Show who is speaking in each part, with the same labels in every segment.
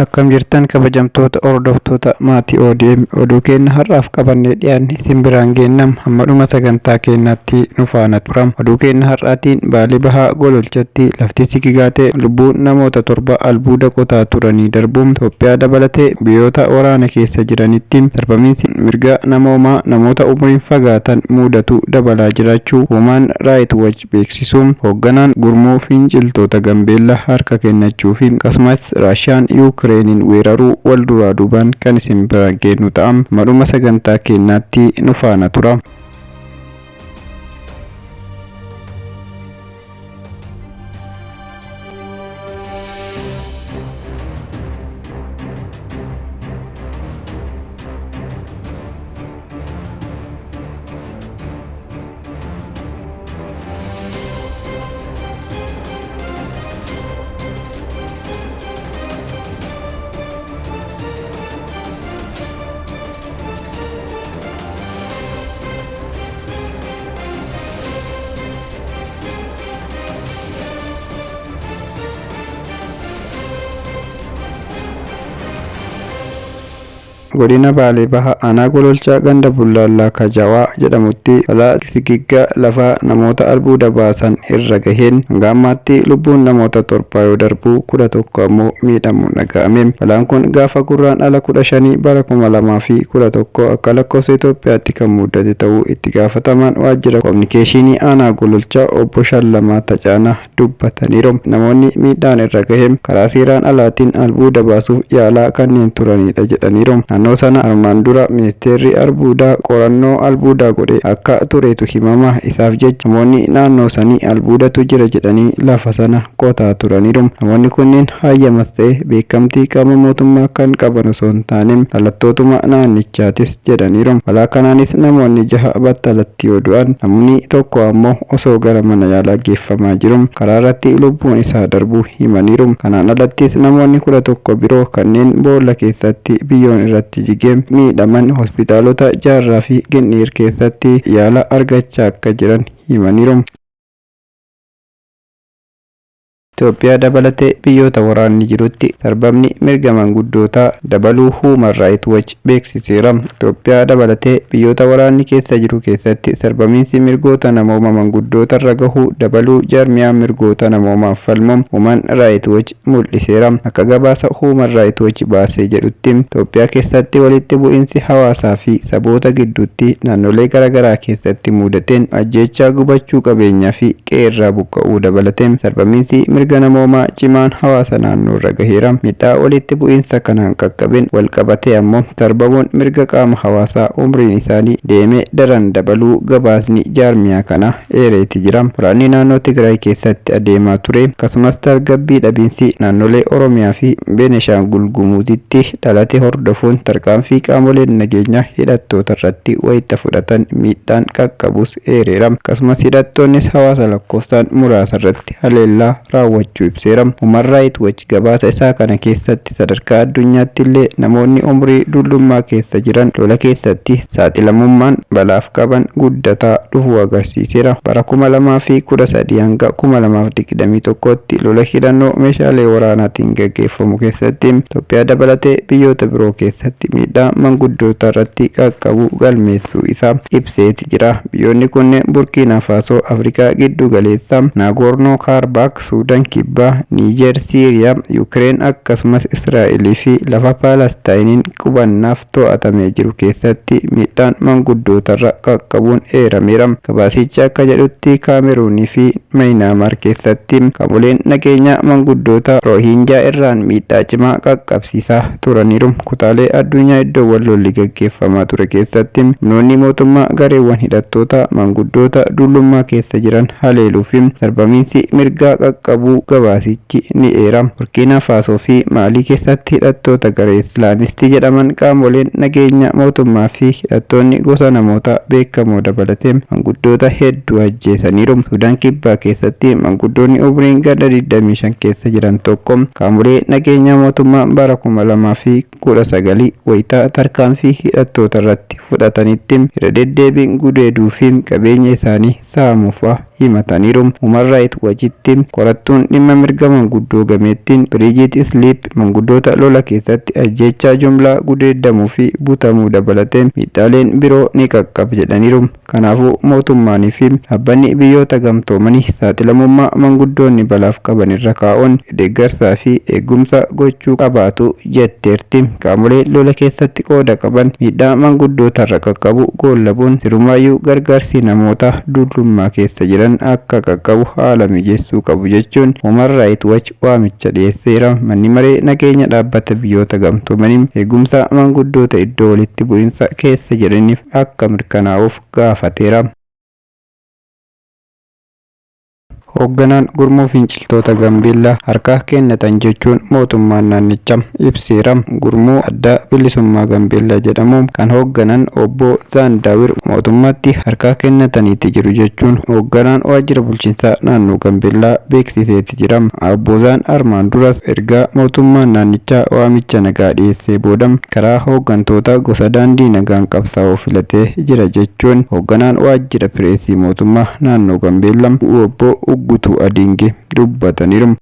Speaker 1: Akkam jirtan kabajamtoota hordoftoota maatii ODM, oduu keenya har'aaf qabannee dhiyaanne isin biraan geennam, hamma dhuma sagantaa keenyaatti nu faana turam. Oduu keenya har'aatiin Baalee Bahaa Gololchatti lafti sigigaatee lubbuun namoota 7 albuuda qotaa turanii darbuun, Itoophiyaa dabalatee biyyoota waraana keessa jiranitti sarbamiinsi mirga namoomaa namoota umriin fagaatan mudatu dabalaa jiraachuu Human Rights Watch beeksisuun, hoogganaan gurmuu finciltoota Gambeellaa harka kennachuu fi akkasumas Raashiyaan Yuukireeniin weeraruu wal duraa duubaan kan isin biraan geennu ta'a. Hamma dhuma sagantaa keenyaatti nu faana tura. Godina Baalee Bahaa Aanaa Gololchaa ganda Bullaallaa Kajawaa jedhamutti balaa sigigga lafaa namoota albuuda baasan irra gaheen hanga ammaatti lubbuun namoota 7 yoo darbu 11 ammoo miidhamuun dhaga'ame. Balaan kun gaafa Gurraandhala 15 bara 2011 akka lakkoofsa Itoophiyaatti kan muddate ta'uu itti gaafatamaan waajjira kominikeeshinii aanaa Gololchaa obbo Shallamaa Tacaanaa dubbataniiru. Namoonni miidhaan irra gahe karaa seeraan alaatiin albuuda baasuuf yaalaa kanneen turanidha jedhaniiru. Naannoo sana armaan dura ministeerri albuudaa qorannoo albuudaa godhe akka turetu himama. Isaaf jecha namoonni naannoo sanii albuudatu jira jedhanii lafa sana qotaa turaniiru. Namoonni kunneen hayyamas ta'e beekamtii qaama mootummaa kan qaban osoo hin taane dhalattootuma naannichaatis jedhaniiru. Balaa kanaanis namoonni jaha battalatti yoo du'an, namni tokko ammoo osoo gara mana yaalaa geeffamaa jiru karaa irratti lubbuun isaa darbuu himaniiru. Kanaan alattis namoonni 11 biroo kanneen boolla keessatti biyyoon irratti jigee miidhaman hospitaalota Jaarraa fi Gindhiir keessatti yaala argachaa akka jiran himaniiru. Itoophiyaa dabalatee biyyoota waraanni jirutti sarbamni mirga manguddootaa dabaluu Human Rights Watch beeksiseera. Itoophiyaa dabalatee biyyoota waraanni keessa jiru keessatti sarbamiinsi mirgoota namooma manguddootarra gahu dabaluu jaarmiyaan mirgoota namoomaaf falmu Human Rights Watch mul'iseera. Akka gabaasa Human Rights Watch baasee jedhutti, Itoophiyaa keessatti walitti bu'insi hawaasaa fi saboota gidduutti naannolee garaagaraa keessatti mudateen ajjeechaa, gubachuu qabeenyaa fi qe'eerraa buqqa'uu dabalatee sarbamiinsi mirga namoomaa cimaan hawaasa naannoorra gaheera. Miidhaa walitti bu'insa kanaan qaqqabeen wal qabatee ammoo sarbamuun mirga qaama hawaasaa umriin isaanii deeme daran dabaluu gabaasni jaarmiyaa kana eereeti jira. Waraanni naannoo Tigraay keessatti adeemaa ture akkasumas tasgabbii dhabiinsi naannolee Oromiyaa fi Beenishaangul Gumuuzitti dhalate hordofuun tarkaanfii qaamoleen nageenyaa hidhattoota irratti wayita fudhatan miidhaan qaqqabus eereera. Akkasumas hidhattoonnis hawaasa lakkoofsaan muraasa irratti haleellaa raawwachuu ibseera. Human Rights Watch gabaasa isaa kana keessatti sadarkaa addunyaatti illee namoonni umrii dullummaa keessa jiran lola keessatti saaxilamummaan balaaf qaban guddataa dhufuu agarsiiseera. Bara 2013 hanga 2021tti lola hidhannoo meeshaalee waraanaatiin gaggeeffamu keessatti Itoophiyaa dabalatee biyyoota biroo keessatti miidhaa manguddoota irratti qaqqabu galmeessuu isaa ibseeti jira. Biyyoonni kunneen Burkiinaa Faasoo, Afrikaa Giddu Galeessaa, Naagoornoo Kaarbaak, Suudaan Kibbaa, Niijer, Siiriyaa, Yuukireen akkasumas Israa'elii fi lafa Paalastaayiniin qubannaaf to'atamee jiru keessatti miidhaan manguddootarra qaqqabuun eerameera. Gabaasichi akka jedhutti Kaameruunii fi Mayinaamaar keessatti qaamoleen nageenyaa manguddoota Roohinjaa irraan miidhaa cimaa qaqqabsiisaa turaniiru. Kutaalee addunyaa iddoowwan lolli gaggeeffamaa ture keessatti humnoonni mootummaa gareewwan hidhattoota manguddoota dullummaa keessa jiran haleeluu fi sarbamiinsi mirgaa qaqqabuu gabaasichi ni eera. Burkiinaa Faasoo fi Maalii keessatti hidhattoota garee Islaamistii jedhaman qaamoleen nageenya mootummaa fi hidhattoonni gosa namoota beekamoo dabalatee manguddoota hedduu ajjeesaniiru. Suudaan Kibbaa keessatti manguddoonni umriin ganda 25 keessa jiran tokko qaamolee nageenya mootummaa bara 2019 wayitaa tarkaanfii hidhattoota irratti fudhatanitti irra deddeebiin gudeeduu fi qabeenya isaanii saamuuf himataniiru. Human Rights Watchitti qorattuun dhimma mirga manguddoo gameettiin Biriijit Isliip manguddoota lola keessatti ajjeechaa jumlaa, gudeeddamuu fi butamuu dabalatee miidhaaleen biroo ni qaqqabu jedhaniiru. Kanaafuu mootummaanii fi dhaabbanni Biyyoota Gamtoomanii saaxilamummaa manguddoonni balaaf qaban irra kaa'uun deeggarsaa fi eegumsa gochuu qabaatu jetteerti. Qaamolee lola keessatti qooda qaban miidhaa manguddootarra qaqqabu goollabuun sirumaayyuu gargaarsi namoota dullummaa keessa jiran akka qaqqabu haala mijeessuu qabu jechuun Human Rights Watch waamicha dhiyeesseera. Manni Maree Nageenya Dhaabbata Biyyoota Gamtoomanii eegumsa manguddoota iddoo walitti bu'insa keessa jiraniif akka mirkanaa'uuf gaafateera. Hoogganaan gurmuu finciltoota Gambeellaa harka kennatan jechuun mootummaan naannichaa ibseera. Gurmuu Adda Bilisummaa Gambeellaa jedhamu kan hoogganan Obbo Zaandaawir mootummaatti harka kennataniiti jiru jechuun hoogganaan waajjira bulchiinsaa naannoo Gambeellaa beeksiseeti jira. Obbo Zaan armaan duras erga mootummaan naannichaa waamicha nagaa dhiyeessee booda karaa hooggantoota gosa daandii nagaan qabsaa'uu filatee jira jechuun hoogganaan waajjira pireesii mootummaa naannoo Gambeellaa Obbo Uggutuu Adiingee dubbataniiru.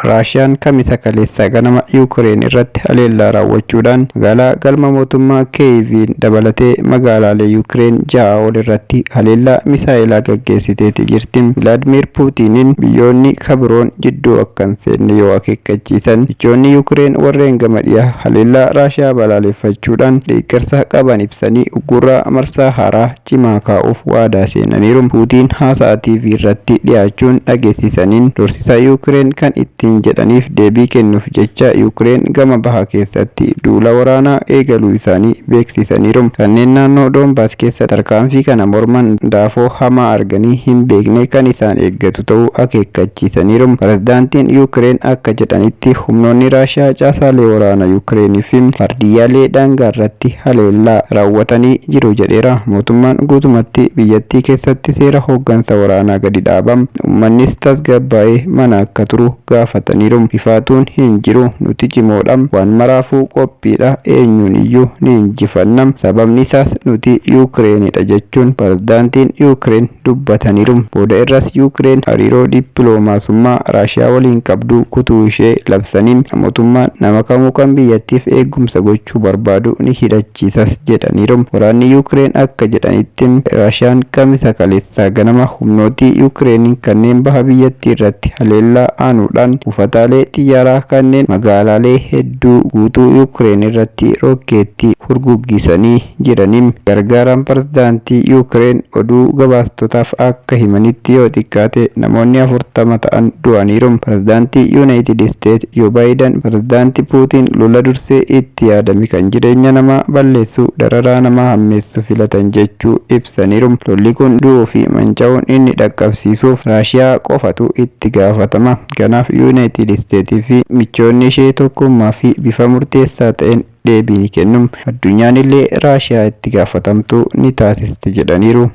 Speaker 1: Raashiyaan Kamisa kaleessaa ganama Yuukireen irratti haleellaa raawwachuudhaan magaalaa galma mootummaa Kiyeeviin dabalatee magaalaalee Yuukireen 6 ol irratti haleellaa misaa'ilaa gaggeessiteeti jirti. Vilaadimiir Puutiniin biyyoonni kabiroon jidduu akka hin seenne yoo akeekkachiisan, michoonni Yuukireen warreen gama dhiyaa haleellaa Raashiyaa balaaleffachuudhaan deeggarsa qaban ibsanii uggurraa marsaa haaraa cimaa kaa'uuf waadaa seenaniiru. Puutiin haasaa TV irratti dhiyaachuun dhageessisaniin doorsisa Yuukireen kan ittiin jedhaniif deebii kennuuf jecha Yuukireen gama baha keessatti duula waraanaa eegaluu isaanii beeksisaniiru. Kanneen naannoo Doonbaas keessa tarkaanfii kana morman daafoo hamaa arganii hin beekne kan isaan eeggatu ta'uu akeekkachiisaniiru. Pirezidaantiin Yuukireen akka jedhanitti humnoonni Raashiyaa caasaalee waraanaa Yuukireenii fi waardiyyaalee daangaa irratti haleellaa raawwatanii jiru jedheera. Mootummaan guutumatti biyyattii keessatti seera hooggansa waraanaa gadi dhaabam. Uummannis tasgabbaa'ee mana akka turu gaafataniiru. Rifaatuun hin jiru, nuti cimoodha, waan maraafuu qophiidha, eenyuun iyyuu ni injifanna. Sababni isaas nuti Yuukireenidha jechuun pirezidaantiin Yuukireen dubbataniiru. Booda irras Yuukireen hariiroo dippiloomaasummaa Raashiyaa waliin qabdu kutuu ishee labsanii mootummaan nama kamuu kan biyyattiif eegumsa gochuu barbaadu ni hidhachiisas jedhaniiru. Waraanni Yuukireen akka jedhanitti Raashiyaan Kamisa kaleessaa ganama humnootii Yuukireeniin kanneen baha biyyattii irratti haleellaa aanuudhaan buufataalee xiyyaaraa kanneen magaalaalee hedduu guutuu Yuukireen irratti rokkeettii furguggisanii jiraniin. Gargaaraan pirezidaantii Yuukireen oduu gabaastotaaf akka himanitti yoo xiqqaate namoonni 40 ta'an du'aniiru. Pirezidaantii Yuunaayitid Isteet Joo Baayidan pirezidaantii Puutiin lola dursee itti yaadame kan jireenya namaa balleessu, dararaa namaa hammeessu filatan jechuu ibsaniiru. Lolli kun du'uu fi manca'uun inni dhaqqabsiisuuf Raashiyaa qofatu itti gaafatama. Kanaaf Yuunaayitid Isteetii fi michoonni ishee tokkummaa fi bifa murteessaa ta'een deebii ni kennu. Addunyaan illee Raashiyaa itti gaafatamtuu ni taasisti jedhaniiru.